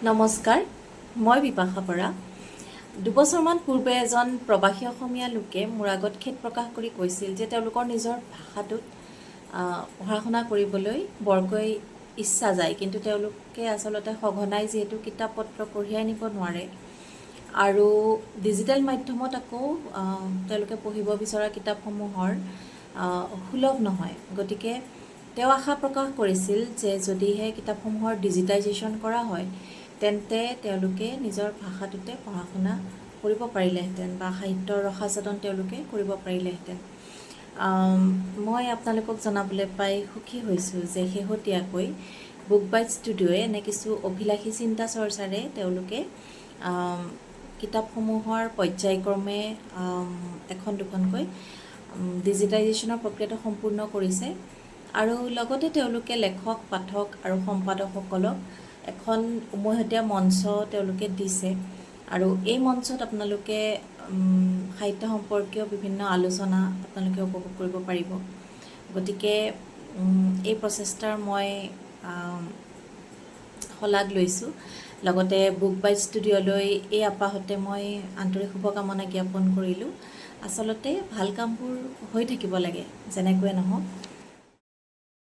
নমস্কাৰ, মই বিপাশা বৰা। 2 বছৰমান পূৰ্বে এজন প্ৰৱাসী অসমীয়া লোকে মোৰ আগত খেদ প্ৰকাশ কৰি কৈছিল যে তেওঁলোকৰ নিজৰ ভাষাটোত পঢ়া শুনা কৰিবলৈ বৰকৈ ইচ্ছা যায়, কিন্তু তেওঁলোকে আচলতে সঘনাই যিহেতু কিতাপ পত্ৰ কঢ়িয়াই নিব নোৱাৰে আৰু ডিজিটেল মাধ্যমত আকৌ তেওঁলোকে পঢ়িব বিচৰা কিতাপসমূহৰ সুলভ নহয়। গতিকে তেওঁ আশা প্ৰকাশ কৰিছিল যে যদিহে কিতাপসমূহৰ ডিজিটাইজেশ্যন কৰা হয়, তেন্তে তেওঁলোকে নিজৰ ভাষাটোতে পঢ়া শুনা কৰিব পাৰিলেহেঁতেন বা সাহিত্যৰ ৰসাস্বাদন তেওঁলোকে কৰিব পাৰিলেহেঁতেন। মই আপোনালোকক জনাবলৈ পাই সুখী হৈছোঁ যে শেহতীয়াকৈ বুক বাইট ষ্টুডিঅ'য়ে এনে কিছু অভিলাষী চিন্তা চৰ্চাৰে তেওঁলোকে কিতাপসমূহৰ পৰ্যায়ক্ৰমে এখন দুখনকৈ ডিজিটাইজেশ্যনৰ প্ৰক্ৰিয়াটো সম্পূৰ্ণ কৰিছে আৰু লগতে তেওঁলোকে লেখক, পাঠক আৰু সম্পাদকসকলক এখন উমৈহতীয়া মঞ্চ তেওঁলোকে দিছে আৰু এই মঞ্চত আপোনালোকে সাহিত্য সম্পৰ্কীয় বিভিন্ন আলোচনা আপোনালোকে উপভোগ কৰিব পাৰিব। গতিকে এই প্ৰচেষ্টাৰ মই শলাগ লৈছোঁ। লগতে বুক বাইট ষ্টুডিঅ'লৈ এই আপাহতে মই আন্তৰিক শুভকামনা জ্ঞাপন কৰিলোঁ। আচলতে ভাল কামবোৰ হৈ থাকিব লাগে, যেনেকৈয়ে নহওক।